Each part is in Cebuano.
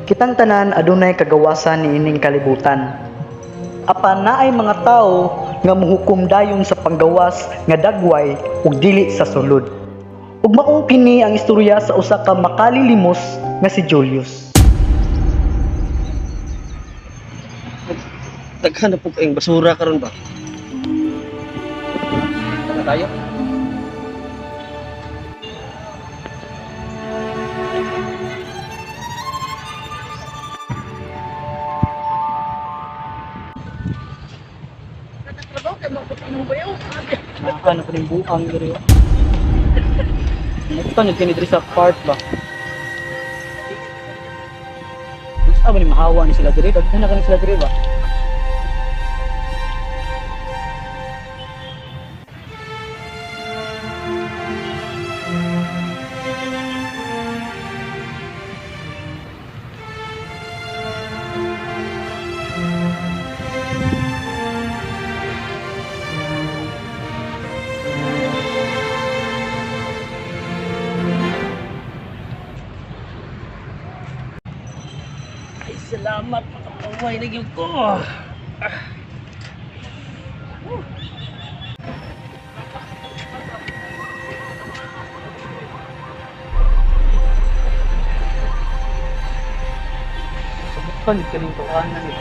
Kitang tanan adunay kagawasan niining kalibutan. Apan naay mga tawo nga muhukom dayon sa panggawas nga dagway ug dili sa sulod. Ug mao kini ang istorya sa usa ka makalilimos nga si Julius. Daghan na po kayong basura karon ba? Tara tayo. Ano pa rin buang diri. Ito nyo kini diri sa part ba? Gusto ba ni mahawa ni sila diri? Daghan na kani sila diri ba? Ay, salamat makapaway na gyud ko. Ah. Sabukan yun kaning tuwanan ni.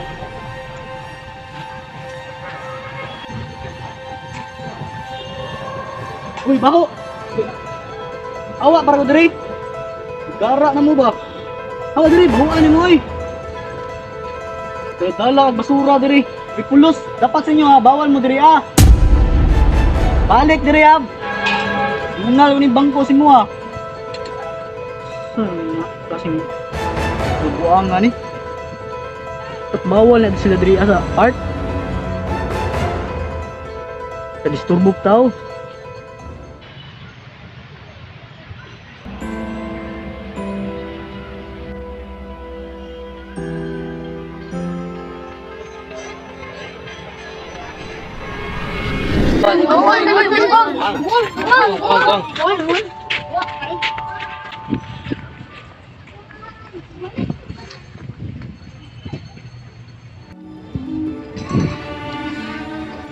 Uy, baho! Awa para ko diri. Gara na mo ba? Awa diri, bahuan ni mo oy. Kaya dala ang basura diri. Ipulos, dapat sa inyo ha, bawal mo diri ah. Balik diri ah. Nunal ni bangko si mo ah. Kasing buang nga ni. At bawal na sila diri ah, sa art. Ka-disturbo tao.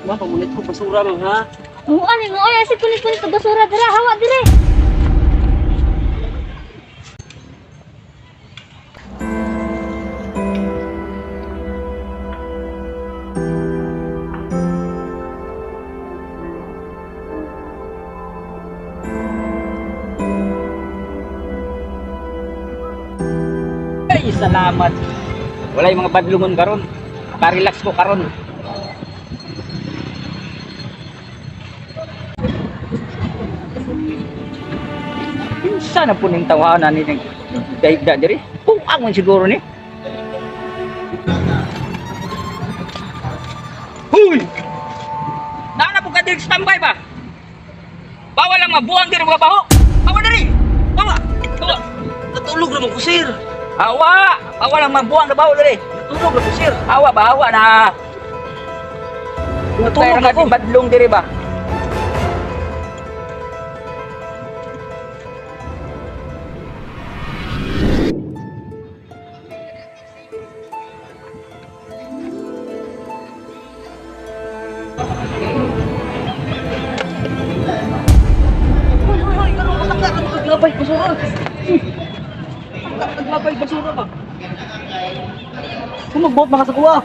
Ma, pamunit ko basura man ha. Buan ni mo oy, asi kulit-kulit og basura dira, hawa dire. Ay, salamat. Wala yung mga badlungon karon. Makarelax ko karon. Kinsa na po ning tawanan ni dahigda diri? Buang man siguro ni. Huy! Naa na po ka diri sa tambay ba? Bawal ang mabuang diri mga baho. Awa diri. Awa. Awa. Natulog naman ko, sir. Awa! Awa lang mabuang na baho diri. Natulog na ko, sir. Awa ba? Awa na. Natulog na ako. Badlong diri ba? Hoy, hoy, hoy, karon matangga ka makaglabay basura. Naglabay basura ba? Kung magbuot makasakuha.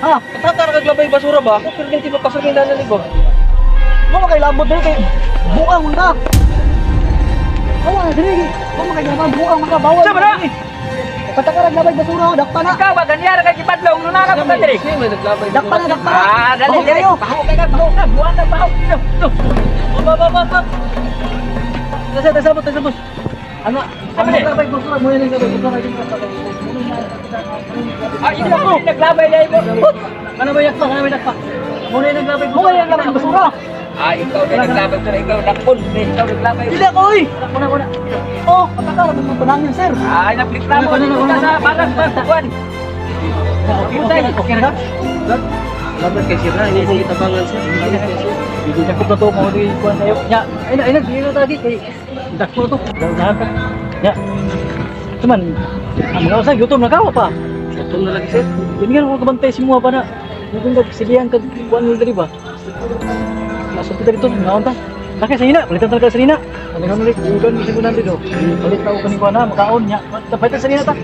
Ha? Pataka ra kaglabay basura ba? Ako pero ganti mapasok yung dalan ba? Mo makailabot diri kay buang man ka. Awa na diri. Mo makailabot buang man ka bawal. Sa ba na? Patakarag labay basura oh, dakpa na. Ikaw ba ganyara kay gibadlong nuna ka pa diri? Siya may naglabay. Dakpa na, dakpa na. Ah, dali Baho dali. kayo. Baho kay ka, baho ka, buang ka, baho. No, no. Ba ba ba ba. Tasa tasa tasa boss. Ano? Ano ni? Labay basura mo yung labay basura. Ah, ikaw ako naglabay dai mo. Ano ba yakpa? Ano ba yakpa? Mo na yung naglabay basura. Mo na yung naglabay basura. Ah, ikaw na naglabay pero ikaw nakpon, ikaw naglabay. Dili ako oy. Kuna kuna. Oh, patakara mo panangin sir. Ah, nagliklamo Ano, ano, ni ano, sa balas ba kuan. Okay, okay na. Laban kay sir na, hindi ko gitabangan sir. Laban kay sir. Hindi dakop na to mo ni kuan tayo. Nya, ay na ay na dili na tagi kay dakpo to. Daw na ka. Nya. Cuman Ang mga usag, gutom na ka pa. Gutom na lagi, sir. Yun nga, kung kabantay si mua pa na. Kung kag silihan kag kuan mo diri ba. Nasa pita dito, ngaon ta. Nakay sa ina, palitan talaga sa ina. Ano ulit, ugan mo siguro dito. Palit ta og kaning kuan ha, makaon nya. Palitan sa ina ta.